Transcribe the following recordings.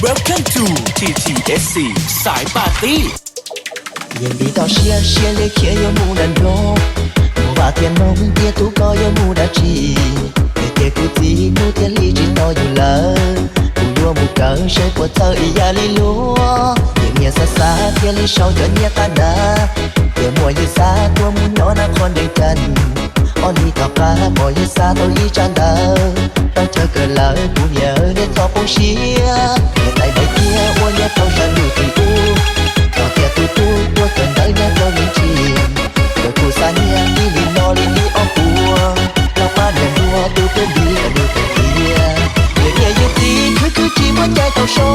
Welcome to T T S C Saiv Paj Tib. Yog li toj siab siab li khiav yuav mus nram nroog, mus vaj thiab noog tias tub koj yuav mus dab tsi. Yog tias kuv txiv kuv thiaj li tsis tos yus lawm, kuv yuav mus kawm seb puas txawj ib yam li luag. Yog niag xav xav thiaj li sau cov nyiaj qab na, yog muaj yawg xav tuaj mus nyob nab qhov ntees cas. Ob hnub tom qab pom yawg xav tau ib tsab ntawv, tau chaw kawm lawm kuv niam niaj txhob poob siab. Niam tais ntawd thiab ua niaj tau sab ntuj tim ub, txog tias tus tub tuaj kawm ntawv nyob rau me ntsis, nkawd kuj xa nyiaj ib li no li ib ob puas, los pab niam nrog tus tub nti kawm ntuj kawm tiav. Yog niam yog txiv khwv khwv tsis muaj cai tau so,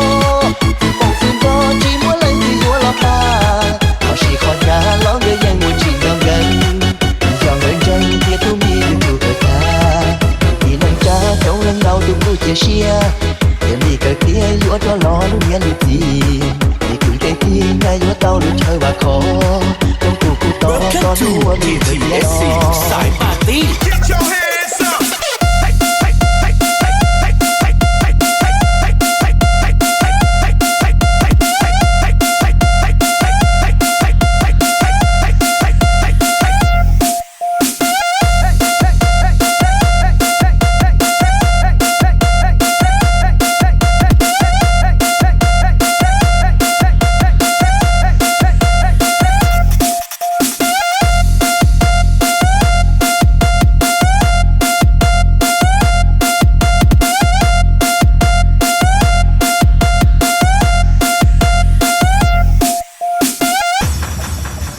txwm poob txwm nto tsis muaj leej twg yuav los pab. Qhov siv qhov hnyav los nkawd yeej ua tsis nco nkawd, yog nkawd ntseeg tias tub nti yog tus kawm tag. Vim neej tsa coob leej ntau tus kuj cia siab, tias nti kawm tiav yuav rov los lub niam lub txiv. Vim kwv tij tij nyab yuav tau lub chaw vam khov, coob tus kuj tau txog hnub ua ntu kawm tiav los.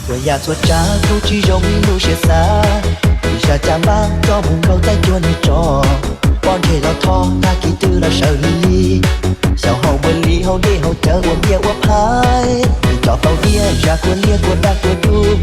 Txhua yam txhua tsav kuj tsis zoo li lub siab xav, vim zaj caj npab tso mus nkaug txaij cuag niag tsov, pob ntseg los tho tag kis twg los sawv lig lig. Xyaum hauv npua li hauv dej hauv cawv ua npiaj ua phais, vim cov tau tiag zaj kuj liab kuj dag kuj dub,